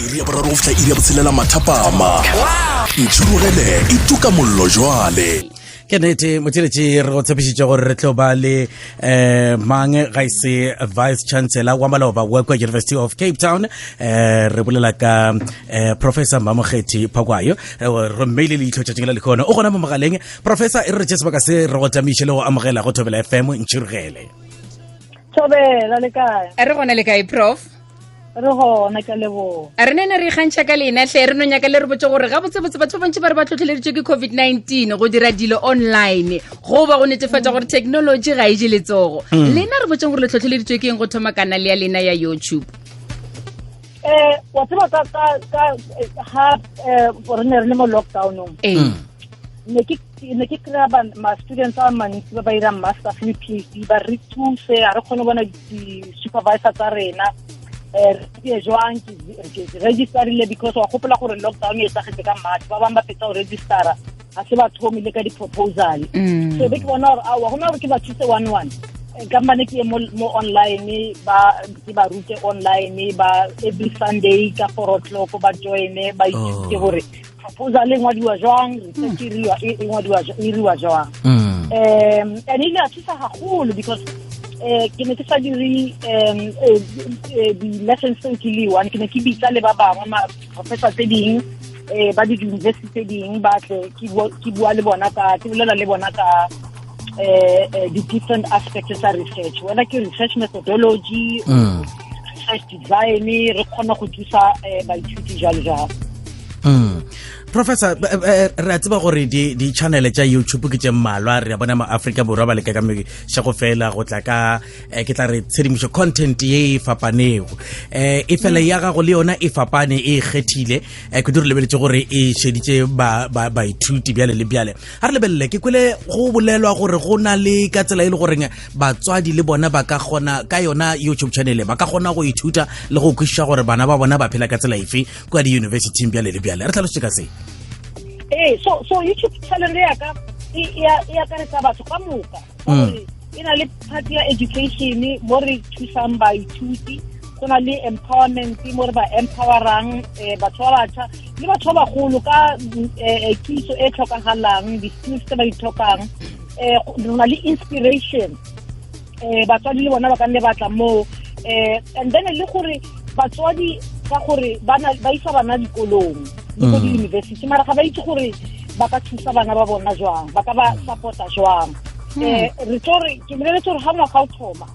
Iri ya boraro go fihla iri ya botshelela mathapama. Ntšhurugele e tuka mollo jwale. Ke nnete, motheletši, re go tshepišitše gore re tlo ba le um mang ga e se Vice Chancellor wa maloba wa kwa University of Cape Town. Re bolela ka Professor Mamokgethi Phakwayo. Re mmeile leitlho tšatšing la lekhono, o gona mo mogaleng. Professor, e re re tše sebaka se re go tamiše le go amogela go Thobela FM. Ntšhirogele. Thobela, le kae? Re gona, le kae, Prof? Re gona, ke a leboga. A re nene re ikgantšha ka lena hle. Re no nyaka le re botse gore gabotsebotse batho ba bantši ba re ba tlhotlheleditswe ke COVID-19 go dira dilo online, go ba go netefatša gore technology ga e je letsogo. Lena re botseng gore le tlhotlheleditswe ke eng go thoma kanale ya lena ya YouTube? Wa tseba ka ka ka ha re ne re le mo lockdownong. Ne ke kry-a ma students a mantsi ba ba irang masters le PhD, ba re thuse, a re kgone go bona di-supervisor tsa rena. Re die jwang? Ke registerile because wa gopola gore lockdown e etsagetse ka March, ba bangwe ba fetsa go registera, ga se ba thomile ka di-proposal. So be ke bona gore aowa, gona gore ke ba thuse one one, ka mbane ke ye mo online, ba ke ba rute online, ba every Sunday ka 4 o'clock ba joine, ba ithute gore proposal e ngwadiwa jwang, research e ngwadiwa e iriwa jwang. And e ile a thusa gagolo because ke ne ke sa dire di-lessons tseo ke le one, ke ne ke bitsa le ba bangwe ma professor tse ding, ba di-university tse ding, ba tle ke bua le bona ka, ke bolela le bona ka di-different aspects tsa research, whether ke research methodology, research design, re kgona go thusa baithuti jalo jalo. Professor, re a tseba gore di-channel tša YouTube ke tše mmalwa. Re a bona ma Afrika Borwa ba leka ka mešego fela go tla ka ke tla re tshedimošo, content ye e fapanego, e fela ya gago le yona e fapane, e kgethile kudu. Re lebeletse gore e šeditše baithuti bjale le bjale. Ga re lebelele, ke kwele go bolelwa gore go na le ka tsela e le goreng batswadi le bona ba ka kgona ka yona YouTube channel, ba ka kgona go ithuta le go kwešiša gore bana ba bona ba phela ka tsela efe kwa di-universityng bjale le bjale. Re tlhalositse ka se. Ee, so YouTube channel ya ka e akaretsa batho ka moka ka gore e na le part ya education mo re thusang baithuti, go na le empowerment mo re ba empowerang batho ba batjha le batho ba bagolo ka kitso e tlhokagalang, di-skills tse ba di tlhokang. Re na le inspiration, batswadi le bona ba ka nne batla moo, and then le gore batswadi ka gore ba isa bana dikolong le ko di-university, mara ga ba itse gore ba ka thusa bana ba bona jwang, ba ka ba support-a jwang. Re tlo re ke lebeletse gore ga ngwaga o thoma,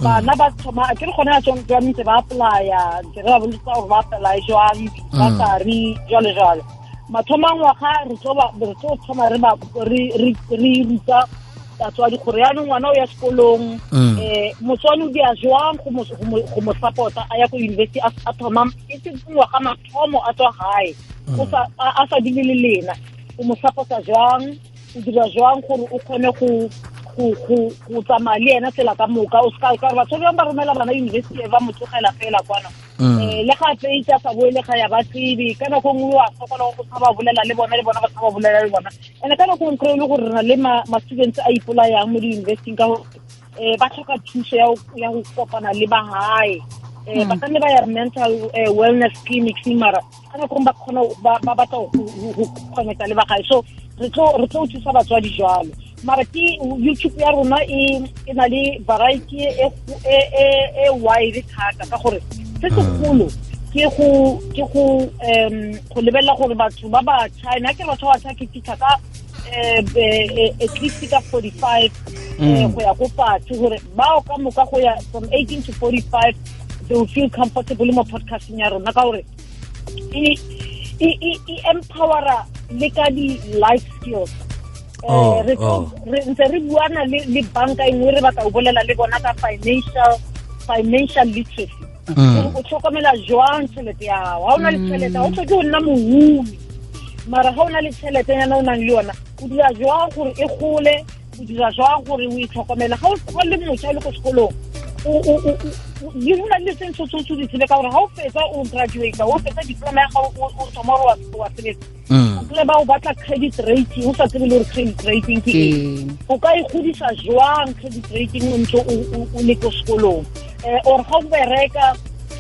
bana ba thoma, a ke re gone ya jwang ntse ba apply-a, ntse re ba bolotsa gore ba apply jwang, di-bursary jalo jalo. Mathomo a ngwaga re tlo thoma re ruta batswadi gore yaanong ngwana o ya sekolong, motswadi o dia jwang go mo support-a a ya ko university, a thoma e se ngwaga mathomo a tswa gae, a sa dule le lena, o mo support-a jwang, o dira jwang gore o kgone go tsamaya le ena tsela ka moka. O seka ka gore batswadi bangwe ba romela bana university, ba mo tlogela fela kwana, le ga tseitse a sa boele ga ya ba tsebe. Ka nako nngwe wa sokola go tshaba bolela le bona, le bona ba tshaba bolela le bona. And ka nako nngwe kry-e le gore re na le ma-students a ipolayang mo di-universityng ka gore ba tlhoka thuso ya go kopana le ba gae. Ba ka nne ba ya mental wellness clinics, mara ka nako nngwe ba kgona ba batla go connecta le ba gae. So re tlo thusa batswadi jalo. Mara ke YouTube ya rona e na le variety e wide thata ka gore se segolo ke go lebelela gore batho ba ba China ke batho ba batjha, ke fitlha ka at least ka 45 go ya ko fatshe, gore bao ka moka go ya from 18 to 45 they will feel comfortable mo podcasting ya rona ka gore e empowera le ka di-life skills. Re ntse re buana le banka e nngwe, re batla go bolela le bona ka financial literacy, gore o tlhokomela jwang tšhelete ya gago. Ga o na le tšhelete, ga o tlhoke go nna mohumi, mara ga o na le tšhelete nyana o nang le yona, o dira jwang gore e gole, o dira jwang gore o itlhokomele ga o le motšha o le ko sekolong. Di na le tse ntse tse di tsebe ka gore ga o fetsa o graduate, o fetsa diploma ya gago, o thoma gore wa sebetsa, o kry ba o batla credit rating, o sa tsebe le gore credit rating ke eng, o ka e godisa jwang credit rating o ntse o le ko sekolong, or ga o bereka.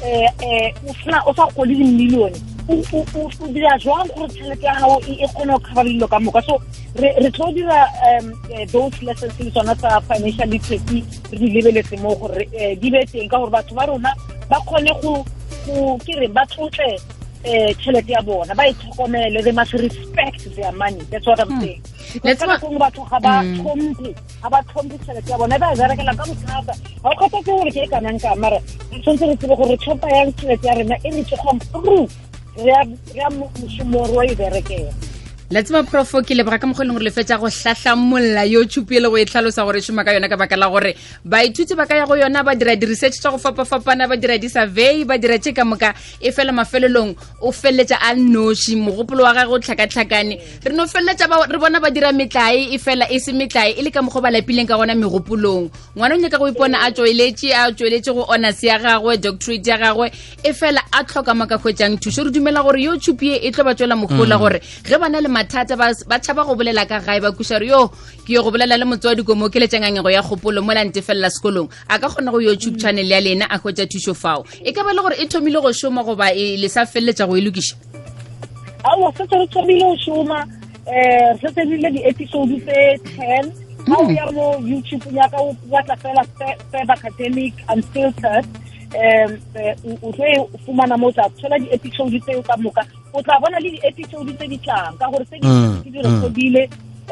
eh eh o sena o sa gole di-million o dira jwang gore tšhelete ya gago e, e kgone go cover dilo ka moka so re tlo dira um eh, those lessons le tsona tsa financial literacy re di lebeletse mo gore eh, di be teng ka gore batho ba rona ba kgone go ke re ba tlotle um tšhelete ya bona ba e tlhokomele they must respect their money that's what i'm hmm. saying because ka nako batho ga ba hmm. tlhomphe ga ba tlhomphe tšhelete ya bona ba e berekela ka bothata ga o kgotsa ke gore ke e kanang ka mara re tshwanetse re tsebe gore re tlhopha yang tšhelete ya rena e re tsogang pru re ya mošomo re wa e berekela la tseba profo ke leboga ka mokgwa e leng gore le fetsa go hlahlamolla yo tšhupi e le go e tlhalosa gore e šoma ka yona ka baka la gore baithuti ba ka ya go yona ba dira di-research tsa go fapafapana ba dira di-survey ba dira tše ka moka e fela mafelelong o feleletša a noši mogopolo wa gage o tlhakatlhakane re no feleletša re bona ba dira metlae e fela e se metlae e le ka mokgwa ba lapileng ka gona megopolong ngwana o nyaka go ipona a tsweletše a tsweletše go honors ya gagwe doctorate ya gagwe e fela a tlhoka mo ka hwetšang thušo re dumela gore yo tšhupi e tlo ba tswela mogola mm. gore ge ba na le mathata ba tšhaba go bolela ka gae ba kuša re yo ke yo go bolela le motswadi ko mo keletša ngangego ya kgopolo mo la ntefelela sekolong a ka kgona go youtube channel ya lena a hwetša thušo fao e ka ba le gore e thomile go šoma goba e le sa feleletša go e lokiša aowa setse re thomile go šoma um re setse rile di-episode tse ten ga o ya mo youtube nyaka o batla fela feb academic unfiltered um o tlo e fumana mo o tla thola di-episode tseo ka moka o tla bona le di-episode tse di tlang ka gore tse di mm, di mm. recordile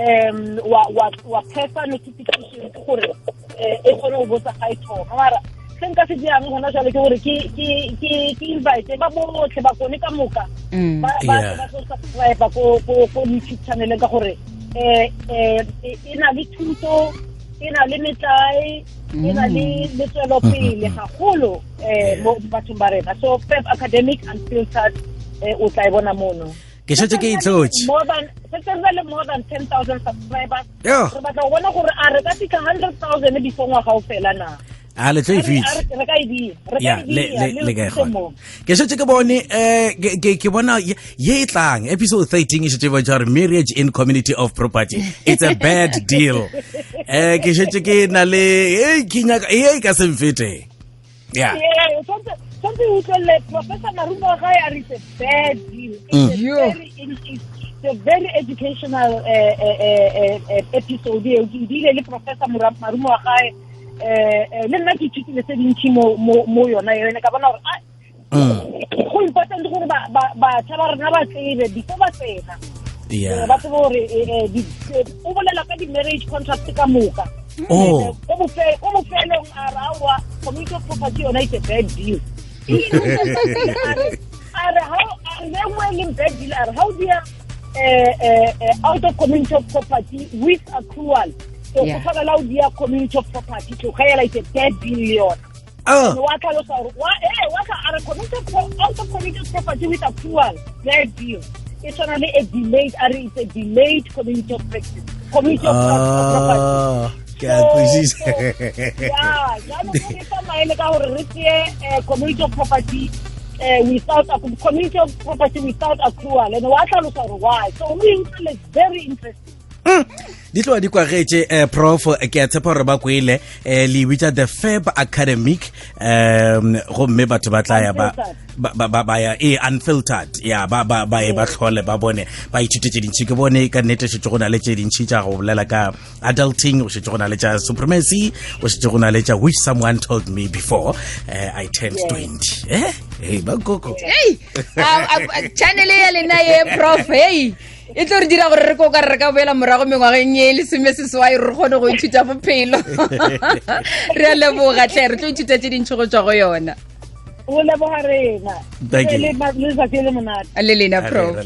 um wa wa wa pressa notification gore eh, e kgone go botsa ga e thoma mara se nka se dirang gona jalo ke gore ke ke ke ke invite ba botlhe ba kone ka moka mm. ba ba ba tlo subscribe ko ko ko YouTube channel ka gore eh eh e na le thuto e na le metlae e na le le tswelopele gagolo eh mo bathong ba rena so Feb Academic Unfiltered eh, o tla e bona mono ke šetše ke itlotše more than setse re le more than 10000 subscribers re batla go bona gore a re ka fitlha 100000 before ngwaga o fela na a le tlo e fitlha re ka e dia re ka e dia le ka e kgona ke šetše ke bone um ke bona ye e tlang episode 13 e šetše e bontšha gore marriage in community of property it's a bad deal um ke šetše ke na le ke nyaka e e ka se mfete yeah tshwanetse o utlwelele professor marumo wa gae a re it's a bad deal it's a mm. very, it's a very educational uh, uh, uh, episode eo ke ebile le professor marumo wa gae um le nna ke ithutile tse dintšhi mo yona yone ka bona gore ah, mm. go important gore batjha ba rena ba tsebe before ba tsena yeah. ba tsebe gore eh, eh, o bolela ka di-marriage contract ka moka oh. ko bofelong a re aowa community of property yona is a bad deal a re e nngwe e leng bad deal a re ga o dia out of community of property with accrual so go tshwana la o dia community of property tlogela it's a bad deal le yona Oh. wa tlhalosa gore wa eh wa tla a re community out of community property with accrual bad deal e tshwana le a delayed a re it's a delayed community of practice community of property ah, ke a kwisisa ya jaanong go re maele ka gore re tseye eh, community of property uh, without a community of property without accrual and wa tlhalosa gore why so we is very interesting Di tloa di kwagetše eh, prof ke a tshepa gore ba kwele eh, le bitša the fab academic um gomme batho ba tla ya ba ba ba ya e unfiltered ya ba ba ba e ba tlhole ba bone ba ithute tše dintšhi ke bone ka nnete šetše go na le tše dintšhi tša go bolela ka adulting go šetše go na le tša supremacy go šetše go na le tša which someone told me before uh, I turned 20 eh hey ba koko hey channel ya lena ye prof hey e tlo re dira gore re ko ka re ka boela morago mengwageng e lesome seswai re kgone go ithuta bophelo re a leboga tlhe re tlo ithuta tse dintšhi go tswa go yona o leboga rena le letsatsi le monate le lena prof.